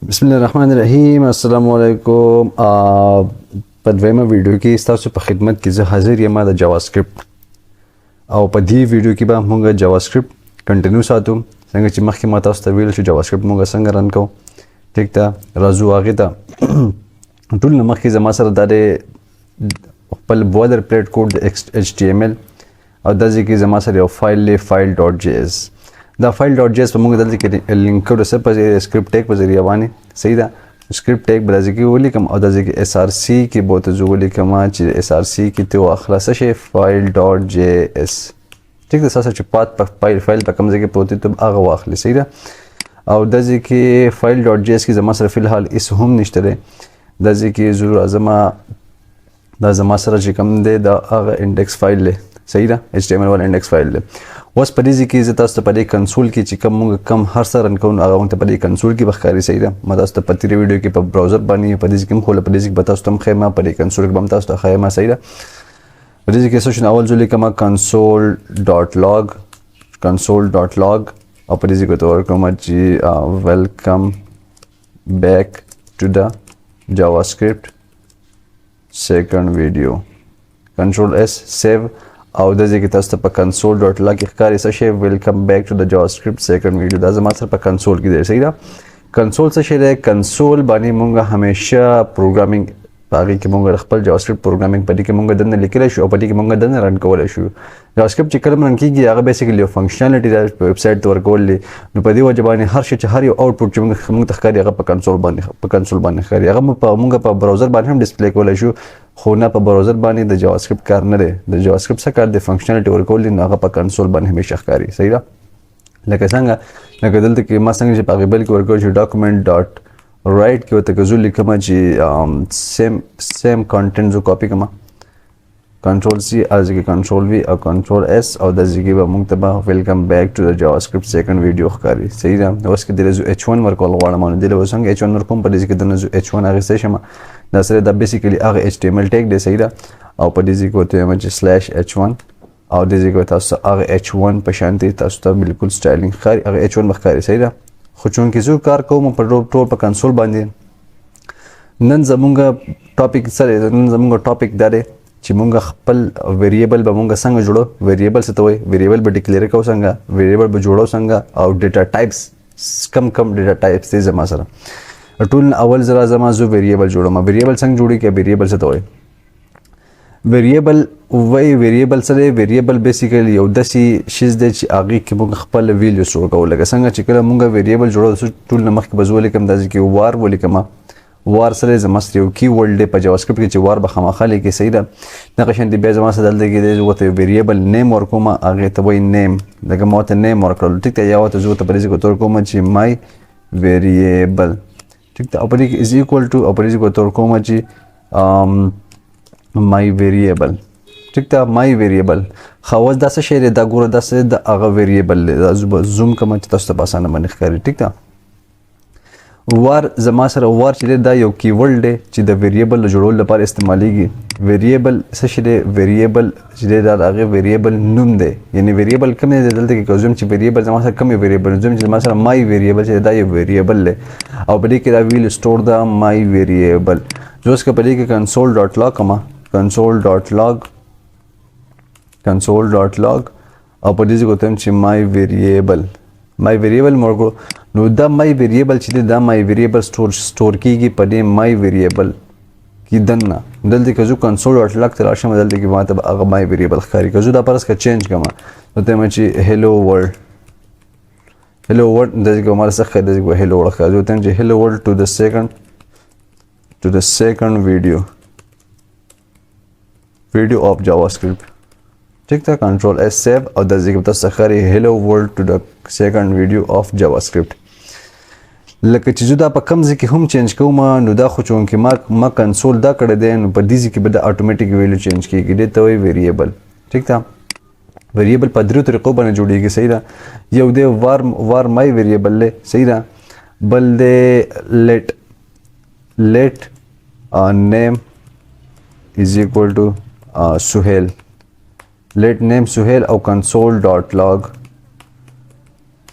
بسم الله الرحمن الرحیم. السلام علیکم. په دویمه ویډیو کې ستاسو په خدمت کې زه حاضر یم د جاوا سکرپټ، او په دې ویډیو کې به موږ جاوا سکرپټ کنټینیو ساتو. څنګه چې مخکې ما تاسو ته ویل چې جاوا سکرپټ موږ څنګه run کوو، ټیک ده؟ راځو هغې ته. ټول نه مخکې زما سره دا دی خپل boilerplate code د HTML، او دا ځای کې زما سره یو فایل دی، file.js. دا file.js په موږ دلته کې لینک کړو څه په script tag په ذریعه باندې، صحیح ده؟ script tag به ځای کې ولیکم او دا ځای کې src کې به ته زه ولیکم چې src کې ته واخله څه شی؟ file.js، ټیک ده؟ څه چې path په فایل په کوم ځای کې پروت دی، ته هغه واخلې، صحیح ده؟ او دا ځای کې file.js کې زما سره فلحال هیڅ هم نشته دی. دا ځای کې زه راځم، دا زما سره چې کوم دی دا هغه index file دی، صحیح ده؟ HTML والا index file دی. اوس په دې ځای کې زه تاسو ته په دې کنسول کې چې کوم موږ کوم هر څه run کوو، هغه موږ ته په دې کنسول کې به ښکاري، صحیح ده؟ ما تاسو ته په تېرې ویډیو کې په browser باندې په دې ځای کې هم ښووله، په دې ځای کې به تاسو ته هم ښیم، په دې کنسول کې به هم تاسو ته ښیم، صحیح ده؟ په دې ځای کې څه شو؟ اول زه لیکم console.log، console.log، او په دې ځای کې ورته ورکوم چې welcome back to the JavaScript second video. Control S، save، او د دې کې تاسو ته په console.log کې ښکاري څه شی؟ Welcome back to the JavaScript second video. دا زما سره په کنسول کې دی، صحیح ده؟ کنسول څه شی دی؟ کنسول باندې مونږ همیشه programming په هغې کې مونږ خپل JavaScript programming په دې کې مونږ دننه لیکلی شو او په دې کې مونږ دننه run کولی شو. JavaScript چې کله run کېږي، هغه basically یو functionality ده په ویب سایټ ته ورکول دي. نو په دې وجه باندې هر شی چې هر یو output چې مونږ ته ښکاري، هغه په کنسول باندې ښکاري. هغه مونږ په browser باندې هم display کولی شو، خو نه، په browser باندې د JavaScript کار نه دی. د JavaScript څه کار دی؟ functionality ورکول دي. نو هغه په کنسول باندې همیشه ښکاري، صحیح ده؟ لکه څنګه، لکه دلته کې ما څنګه چې په هغې بل کې ورکول چې document.write کې ورته که زه لیکم چې same content زه کاپي کړم، Control C، از کې Control V او Control S، او د ځای به مونږ ته به welcome back to the JavaScript second video ښکاري، صحیح ده؟ اوس کې دله زه H1 ورکول غواړم، نو دله اوس څنګه H1 ورکوم؟ په دې کې دنه زه H1 اخیستی شم. دا سره دا basically هغه HTML tag دی، صحیح ده؟ او په دې ځای کې ورته وایم چې /h1، او دې ځای کې تاسو هغه H1 په شان دی، تاسو ته بالکل styling ښکاري، هغه H1 به ښکاري، صحیح ده؟ خو چونکې زه کار کوم په ټول په کنسول باندې، نن زمونږ topic سره، نن زمونږ topic دا دی چې مونږ خپل variable به مونږ څنګه جوړو، variable څه ته وایي، variable به declare کوو څنګه، variable به جوړو څنګه، او data types، کم کم data types دي زما سره. ټول اول زه راځم، زه variable جوړوم. Variable څنګه جوړیږي؟ Variable څه ته وایي؟ Variable وای، variable څه دی؟ Variable basically یو داسې شیز دی چې هغې کې موږ خپل value store کوو. لکه څنګه چې کله موږ variable جوړو، ټول نه مخکې به زه ولیکم، داسې کې var ولیکم. Var سره زما سره یو keyword دی په JavaScript کې چې var به خامخا لیکي، صحیح ده؟ دغه شان دی بیا زما سره دلته کې دی، زه ورته variable name ورکوم، هغې ته وایي name. لکه ما ورته name ورکړلو، ټیک ده؟ یا ورته زه ورته په دې ځای کې ورکوم چې my variable، ټیک ده؟ او په دې کې is equal to، او په دې ځای کې ورته ورکوم چې my variable، ټیک ده؟ My variable. خو اوس دا څه شی دی؟ دا ګوره، دا څه د هغه variable دی. دا زه به zoom کړم چې تاسو ته په اسانه باندې ښکاري، ټیک ده؟ Var زما سره var چې دی، دا یو keyword دی چې د variable د جوړولو لپاره استعمالیږي. Variable څه شی دی؟ Variable چې دی، دا د هغې variable نوم دی. یعنی variable کوم دی؟ دلته کې که زه چې variable زما سره کوم variable، زه چې زما سره my variable چې دا یو variable دی او په دې کې دا value store ده، my variable. زه اوس که په دې کې console.log کوم، console.log، console.log، او په دې ځای کې ورته چې my variable، my variable مو ورکړو، نو دا my variable چې دی، دا my variable store کیږي په دې my variable کې دننه. دلته که زه console.log ته راشم، دلته کې ماته به هغه my variable ښکاري. که زه دا فرض که change کړم، نو ته چې hello world، hello world، دلته کې مال څه ښکاري؟ دلته کې hello world ښکاري. زه ته چې hello world to the second video of JavaScript، ٹھیک ده؟ Control S، save، او د ذکر تاسو ښکاري hello world to the second video of JavaScript. لکه چې زه دا په کم ځای کې هم change کوم، نو دا خو چونکې ما کنسول دا کړی دی، نو په دې ځای کې به د automatic value change کیږي. دې ته وایي variable، ټیک ده؟ Variable په درو طریقو باندې جوړیږي، صحیح ده؟ یو دی var my variable دی، صحیح ده؟ بل دی let name is equal to Suhail، let name Suhail، او console.log،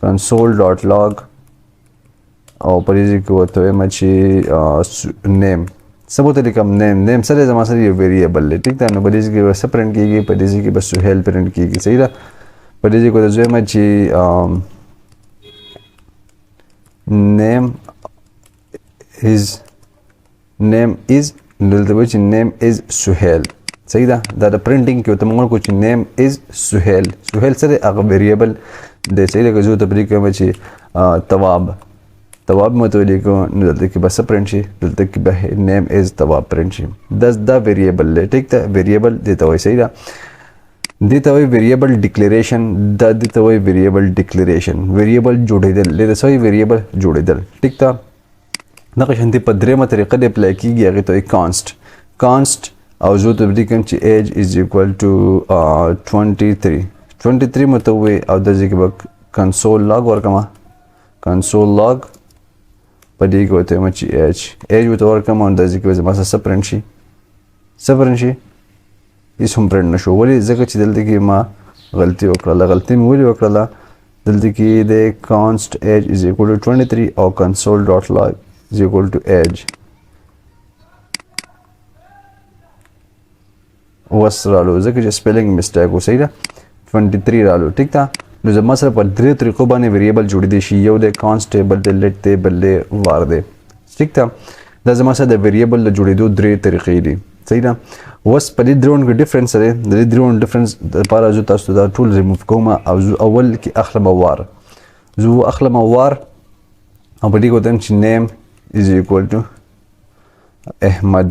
console.log او په دې ځای کې ورته وایم چې name، څه به ورته لیکم؟ name. name څه دی؟ زما سره یو variable دی، ټیک ده. نو په دې ځای کې به څه پرنټ کېږي؟ په دې ځای کې به سهیل پرنټ کېږي، صحیح ده. په دې ځای کې ورته زه وایم چې name is، name is، دلته به چې name is سهیل، صحیح ده. دا د printing کې ورته موږ ورکړو چې name is سهیل. سهیل څه دی؟ هغه variable دی، صحیح ده. که زه ورته پرې کوم چې تواب، تواب مې ورته ولیکو، نو دلته کې به څه پرنټ شي؟ دلته کې به name is تواب پرنټ شي. دا variable دی، ټیک ده. variable دې ته وایي، صحیح ده. دې ته وایي variable declaration. دا دې ته وایي variable declaration، variable جوړېدل. دې ته وایي variable جوړېدل، ټیک ده. دغه شانتې په درېیمه طریقه دی apply کېږي، هغې ته وایي const. const او زه ورته لیکم چې age is equal to 23، 23 مې ورته ووایي، او د ځای کې به console log ورکړم. console log په دې کې ورته وایم چې age، age ورته ورکړم، او د ځای کې به زما سره څه پرنټ شي؟ څه پرنټ شي؟ هېڅ هم پرنټ نه شو. ولې؟ ځکه چې دلته کې ما غلطي وکړله. غلطي مې ولې وکړله؟ دلته کې د const age is equal to 23 او console dot log is equal to age اوس رالو، ځکه چې spelling mistake و، صحیح ده. 23 رالو، ټیک ده. نو زما سره په درې طریقو باندې variable جوړېدی شي، یو دی const دی، بل دی let دی، بل دی var دی، ټیک ده. دا زما سره د variable د جوړېدو درې طریقې دي، صحیح ده. اوس په دې درېو کې difference دی. د دې درېو difference لپاره زه تاسو ته دا ټول ریموف کوم، او زه اول کې اخلم var، زه اخلم var، او په دې کې ورته وایم چې name is equal to احمد،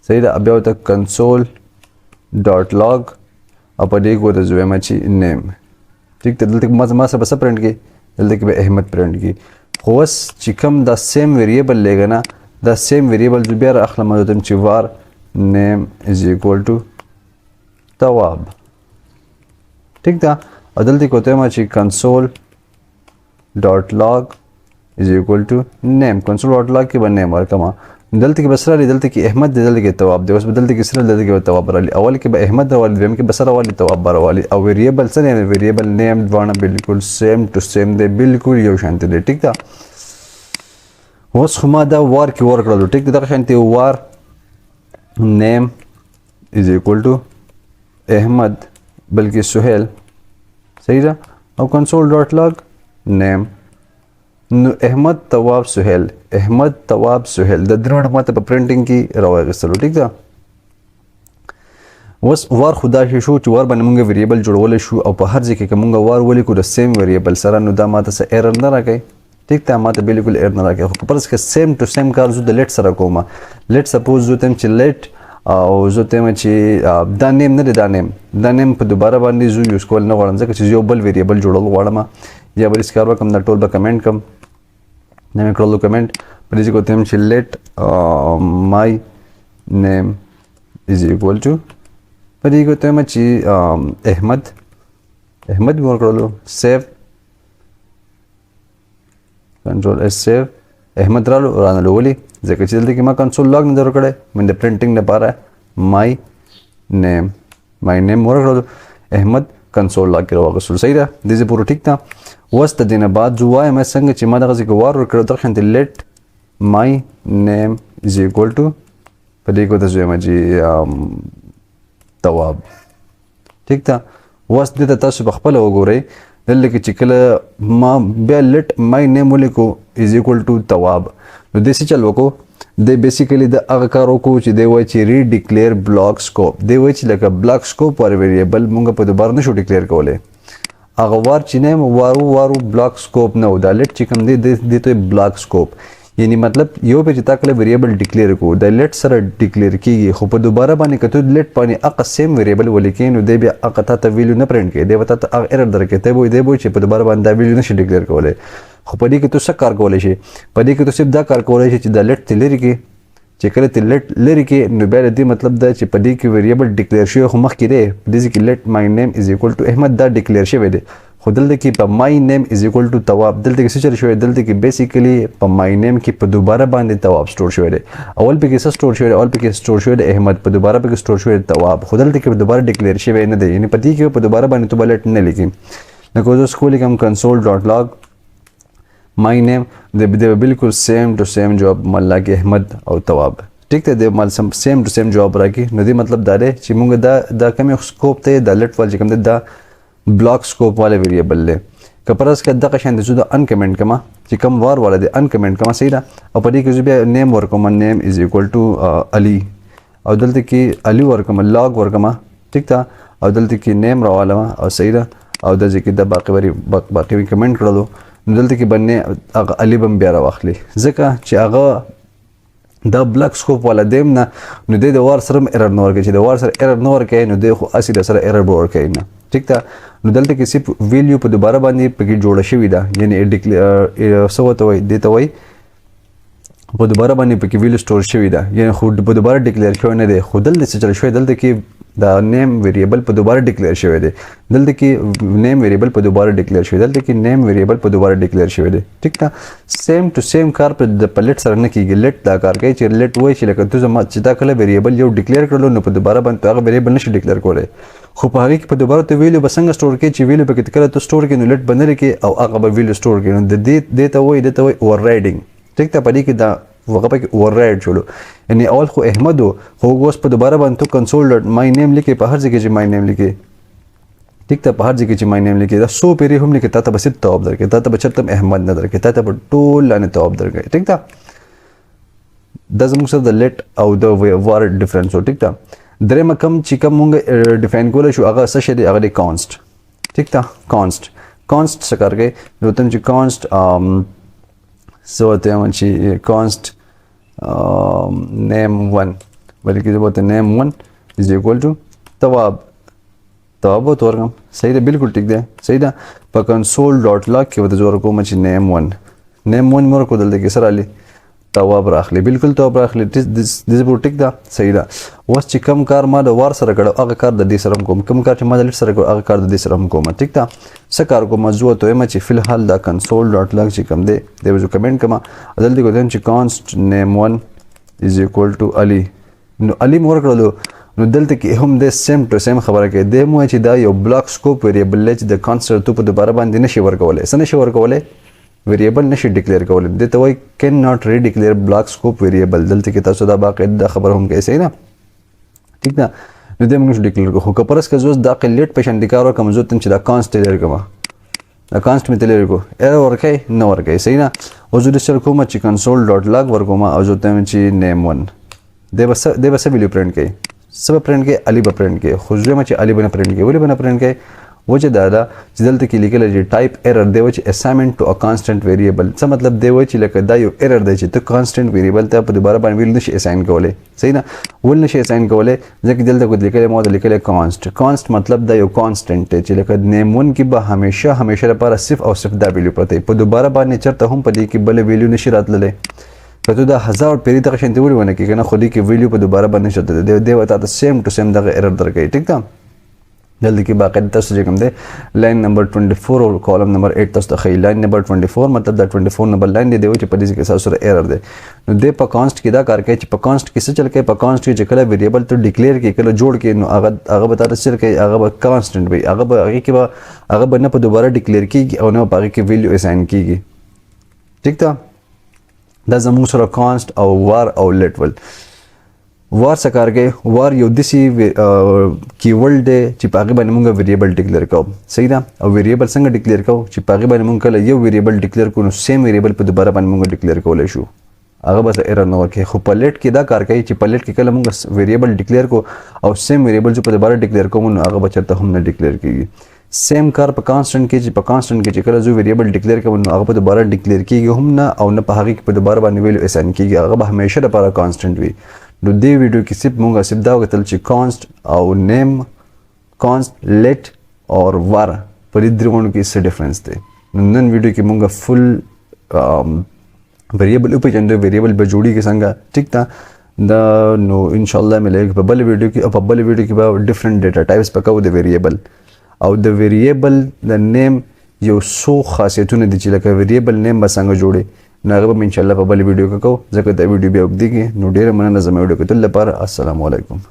صحیح ده. بیا ورته console dot log، او په دې کې ورته زه وایم چې name، ټیک ده. دلته کې ما سره به څه پرنټ کړي؟ دلته کې به احمد پرنټ کړي. خو اوس چې کوم دا same variable دی که نه، دا same variable زه بیا را اخلم، زه ورته وایم چې var name is equal to تواب، ټیک ده. او دلته کې ورته وایم چې console dot log is equal to name. console dot log کې به name ورکړم. دلته کې به څه راغلي؟ دلته کې احمد دی، دلته کې تواب دی. اوس به دلته کې څه راغلي؟ دلته کې به تواب راغلي. اول کې به احمد راولي، دویم کې به څه راولي؟ تواب به راولي. او variable څه دی؟ variable name دواړه بالکل same to same دی، بالکل یو شان دی، ټیک ده. اوس خو ما دا var کې ورکړلو، ټیک ده. دغه شانتې var name is equal to احمد بلکې سهیل، صحیح ده. او console dot log name. نو احمد، تواب، سهیل، احمد، تواب، سهیل، د درې ماته په printing کې راواخیستلو، ټیک ده. اوس var خو دا شی شو چې var باندې مونږ variable جوړولی شو، او په هر ځای کې که مونږ var ولیکو د same variable سره، نو دا ماته څه error نه راکوي، ټیک ده. ماته بالکل error نه راکوي. خو که فرض که same to same کار زه د let سره کوم، let suppose زه ته چې let، او زه ته وایم چې دا name نه دی، دا name، دا name په دوباره باندې زه use کول نه غواړم، ځکه چې زه یو بل variable جوړول غواړم. یا بل هېڅ کار وکړم، دا ټول به کمنټ کړم. نه مې کړلو کمنټ. په دې ځای کې ورته وایم چې let my name is equal to، په دې کې ورته وایم چې احمد، احمد مې ورکړلو. save، control S، save. احمد رالو؟ رانلو. ولې؟ ځکه چې دلته کې ما console log نه دی ورکړی. مې د printing لپاره my name، my name ورکړلو، احمد console log کې راواخیستلو، صحیح ده. دې ځای پورې ټیک ده. اوس د دې نه بعد زه وایم څنګه چې ما دغه ځای کې var ورکړو، دغه شانتې let my name is equal to، په دې کې ورته زه وایم چې تواب، ټیک ده. اوس دې ته تاسو په خپله وګورئ. دلته کې چې کله ما بیا let my name ولیکو is equal to تواب، نو دې څه چل وکړو؟ دی basically د هغه کار وکړو چې دی وایي چې redeclare block scope. دی وایي چې لکه block scope واره variable مونږ په دوباره نشو declare کولی. هغه var چې name وارو وارو block scope نه و. دا let چې کوم دی، دې ته block scope، یعنی مطلب یو په چې تا کله variable declare کو، د let سره declare کیږي، خو په دوباره باندې که ته let باندې هغه same variable ولیکې، نو دی بیا هغه تا ته value نه پرنټ کوي، دی به تا ته هغه error درکوي. ته به دی به چې په دوباره باندې دا value نشي declare کولی. خو په دې کې ته څه کار کولی شي؟ په دې کې ته صرف دا کار کولی شي چې دا let ته لرې کړې. چې کله ته let لرې کړې، نو بیا د دې مطلب دا چې په دې کې variable declare شوی خو مخکې دی. په دې کې let my name is equal to احمد دا declare شوی دی، خو دلته کې په my name is equal to تواب دلته کې څه چل شوی؟ دلته کې basically په my name کې په دوباره باندې تواب store شوی دی. اول پکې څه store شوی دی؟ اول پکې store شوی دی احمد، په دوباره پکې store شوی دی تواب، خو دلته کې په دوباره declare شوی نه دی. یعنی په دې کې په دوباره باندې ته به let نه لیکې. لکه زه اوس ولیکم console dot log، مای نیم د د بالکل سیم ټو سیم جواب مال لاګي احمد او تواب. ټیک ته د مال سم سیم ټو سیم جواب راکې. نو دې مطلب دا دی چې مونږ دا کوم سکوپ ته د لټ وال چې کوم دی دا بلاک سکوپ والا ویریبل دی. که پرس که دغه شان د زه د ان کمنټ کما چې کم وار والا دی ان کمنټ کما، صحیح ده. او په دې کې زه بیا نیم ورکوم، نیم از ایکوال ټو علي، او دلته کې علي ورکوم، لاګ ورکوم، ټیک ده. او دلته کې نیم راوالم او صحیح ده. او د ځکه د باقي وری باقي وی کمنټ کړلو، نو دلته کې باندې هغه علي بم بیا راواخلي، ځکه چې هغه دا بلاک سکوپ والا دیم نه. نو د وار سره ایرر نه ورکوي، چې د وار سره ایرر نه ورکوي نو دی خو اسی د سره ایرر به ورکوي نه. ټیک ده. نو دلته کې صرف ویلیو په دوباره باندې پکې جوړه شوې ده، یعنی څه ورته وایي، دې ته وایي په دوباره باندې پکې ویلیو سټور شوې ده، یعنی خو په دوباره ډیکلیئر شوی نه دی. خو دلته څه چل شوی، دلته کې دا نیم ویریبل په دوباره ډیکلیئر شوی دی، دلته کې نیم ویریبل په دوباره ډیکلیئر شوی، دلته کې نیم ویریبل په دوباره ډیکلیئر شوی دی. ټیک ده. سیم ټو سیم کار په د پلیټ سره نه کیږي. لیټ دا کار کوي چې لیټ وایي چې لکه ته زما چې دا کله ویریبل یو ډیکلیئر کړلو نو په دوباره باندې هغه ویریبل نشي ډیکلیئر کولی، خو په هغې کې په دوباره ته ویلیو به څنګه سټور کوي چې ویلیو پکې کله ته سټور کړې نو لیټ به نه لیکې او هغه به ویلیو سټور کړي. نو د دې دې ته وایي، دې ته وایي اوور رایډینګ. ټیک ده. په دې کې دا هغه پکې اوور رایډ شولو، یعنی اول خو احمد و، خو اوس په دوباره باندې ته کنسول ډاټ مای نیم لیکې، په هر ځای کې چې مای نیم لیکې، ټیک ده، په هر ځای کې چې مای نیم لیکې دا څو پیرې هم لیکې، تا ته به صرف تواب درکړي، تا ته به چېرته هم احمد نه درکړي، تا ته به ټول لاندې تواب درکړي. ټیک ده. دا زموږ سره د لیټ او د وار ډیفرنس و. ټیک ده. درېیمه کم چې کوم مونږ ډیفاین کولی شو هغه څه شی دی، هغه دی کانسټ. ټیک ده. کانسټ څه کار کوي؟ نو ته چې کانسټ څه ورته وایم چې کانسټ نیم 1، بلکې زه به ورته نیم 1 از ایکوال ټو تواب، تواب ورته ورکړم. صحیح ده، بالکل ټیک دی، صحیح ده. په کنسول ډاټ لاګ کې ورته زه ورکوم چې نیم 1، نیم 1 مې ورکړو، دلته کې څه راغلي؟ تواب راخلي، بالکل تواب راخلي. دې به ټیک ده، صحیح ده. اوس چې کم کار ما د وار سره کړو هغه کار د دې سره هم کوم، کم کار چې ما د لیټ سره کړو هغه کار د دې سره هم کوم. ټیک ده. څه کار کوم؟ زه ورته وایم چې فی الحال دا کنسول ډاټ لاګ چې کوم دی دی به زه کمنټ کړم، دلته کې وایم چې کانسټ نیم 1 از ایکوال ټو علي. نو علي مې ورکړلو، نو دلته کې هم د سیم ټو سیم خبره کوي. دی مو چې دا یو بلاک سکوپ ویریبل دی چې د کانسټ ته په دوباره باندې نشي ورکولی. څه نشي ورکولی؟ ویریبل نشي ډیکلیئر کولی. دې ته وایي کین ناټ ری ډیکلیئر بلاک سکوپ ویریبل. دلته کې تاسو دا باقاعده دا خبره هم کوي، صحیح ده؟ ټیک ده. نو دې موږ نشو ډیکلیئر کوو. خو که فرض که زه اوس دا لیټ په شان کار وکړم، زه ته چې دا کانسټ لرې کوم، دا کانسټ مې ته لرې کړو، ایرر ورکوي نه ورکوي، صحیح ده. اوس زه داسې کوم چې کنسول ډاټ لاګ ورکوم او زه ته وایم چې نیم 1، دی به څه ویلیو پرنټ کوي؟ څه به پرنټ کوي؟ علي به پرنټ کوي. خو زه وایم چې علي به نه پرنټ کوي. ولې به نه پرنټ کوي؟ وجه دا ده چې دلته کې لیکل چې ټایپ ایرر دی چې اساینمنټ ټو ا کانسټنټ ویریبل. څه مطلب دی؟ چې لکه دا یو ایرر دی چې ته کانسټنټ ویریبل ته په دوباره باندې ویل نشي اساین کولی، صحیح ده؟ ول نشي اساین کولی، ځکه دلته کو لیکل مو لیکل کانسټ. کانسټ مطلب دا یو کانسټنټ دی چې لکه نیم 1 کې به همیشه همیشه لپاره صرف او صرف دا ویلیو پرته په دوباره باندې چرته هم په دې کې بل ویلیو نشي راتللی. که ته دا 1000 پیری دغه شان ته ولې ونه کې کنه، خو دې کې ویلیو په دوباره باندې نشته دی، دی ورته ته سیم ټو سیم دغه ایرر درکوي. ټیک ده. دلته کې باقاعده تاسو چې کوم دی لاین نمبر 24 او کالم نمبر 8 تاسو ته ښیي. لاین نمبر 24 مطلب دا 24 نمبر لاین دی، دی چې په دې کې تاسو سره ایرر دی. نو دی په کانسټ کې دا کار کوي چې په کانسټ کې څه چل کوي؟ په کانسټ کې چې کله ویریبل ته ډیکلیئر کوي، کله جوړ کوي، نو هغه به تاسو چل کوي، هغه به کانسټنټ وي، هغه به هغې کې به هغه به نه په دوباره ډیکلیئر کیږي او نه په هغې کې ویلیو اساین کیږي. ټیک ده. دا زموږ سره کانسټ او وار او لیټ ول. وار څه کار کوي؟ وار یو داسې کیورډ دی چې په هغې باندې موږ ویریبل ډیکلیر کوو، صحیح ده. او ویریبل څنګه ډیکلیر کوو؟ چې په هغې باندې موږ کله یو ویریبل ډیکلیر کوو نو سیم ویریبل په دوباره باندې موږ ډیکلیر کولی شو، هغه به څه ایرر نه ورکوي. خو په لیټ کې دا کار کوي چې په لیټ کې کله موږ ویریبل ډیکلیر کوو او سیم ویریبل چې په دوباره ډیکلیر کوو نو هغه به چېرته هم نه ډیکلیر کیږي. سیم کار په کانسټنټ کې چې په کانسټنټ کې چې کله زه ویریبل ډیکلیر کوم نو هغه په دوباره ډیکلیر کیږي هم نه او نه په هغې کې په دوباره باندې ویلو اساین کیږي، هغه به همیشه لپاره کانسټنټ وي. نو دې ویډیو کې صرف مونږ صرف دا وکتل چې کانسټ او نیم، کانسټ، لیټ او وار په دې درېواړو کې څه ډیفرنس دی. نو نن ویډیو کې مونږ فل ویریبل وپېژندو، ویریبل به جوړیږي څنګه، ټیک ده. دا نو ان شاء الله ملګ په بل ویډیو کې، او په بل ویډیو کې به ډیفرنٹ ډیټا ټایپس پکاو د ویریبل او د ویریبل د نیم یو څو خاصیتونه دي چې لکه ویریبل نیم به څنګه جوړي، نو هغه به ان شاء الله په بل ویډیو کې کوو، ځکه دا ویډیو بیا اوږدېږي. نو ډېره مننه زما ویډیو کتلو لپاره. السلام علیکم.